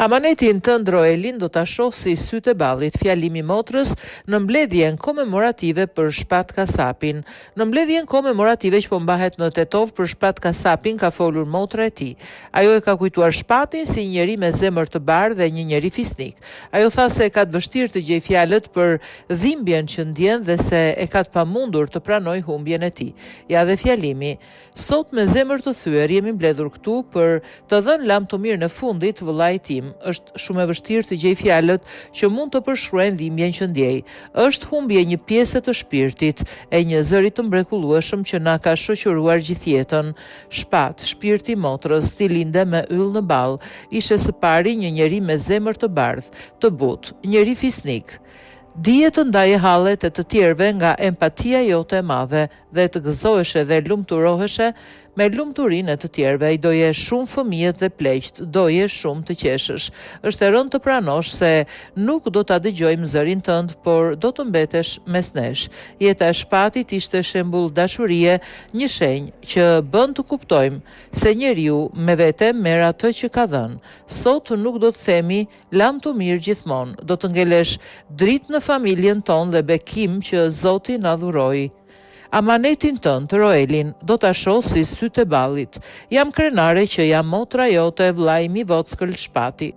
Amanetin tënd Roelin do ta shoh si sytë e ballit, fjalimi i motrës në mbledhjen komemorative për Shpat Kasapin. Në mbledhjen komemorative që po mbahet në Tetovë për Shpat Kasapin ka folur motra e tij. Ajo e ka kujtuar Shpatin si një njeri me zemër të bardhë dhe një njeri fisnik. Ajo tha se e ka të vështirë të gjejë fjalët për dhimbjen që ndjen dhe se e ka të pamundur të pranojë humbjen e tij. Ja dhe fjalimi. Sot me zemër të thyer jemi mbledhur këtu për të dhënë lamtumirën e fundit vëllait tim. Është shumë e vështirë të gjej fjalët që mund të përshkruajnë dhimbjen që ndjej. Është humbje e një pjese të shpirtit, e një zëri të mrekullueshëm që na ka shoqëruar gjithë jetën. Shpat, shpirti i motrës, ti linde me yll në ballë. Ishe së pari një njeri me zemër të bardhë, të butë, njeri fisnik. Dije të ndaje hallet e të tjerëve nga empatia jote e madhe dhe të gëzoheshe dhe lumturoheshe me lumturinë e të tjerëve. I doje shumë fëmijët dhe pleqtë, doje shumë të qeshësh. Është e rëndë të pranosh se nuk do ta dëgjojmë zërin tënd, por do të mbetesh mes nesh. Jeta e Shpatit ishte shembull dashurie, një shenjë që bën të kuptojmë se njeriu me vete merr atë që ka dhënë. Sot nuk do të themi Lamtumirë gjithmonë, do të ngelesh dritë në familjen tonë dhe bekim që Zoti na dhuroi. Amanetin tënd, Roelin, do ta shoh si sytë e ballit. Jam krenare që jam motra jote, vëllai im i vockël Shpati.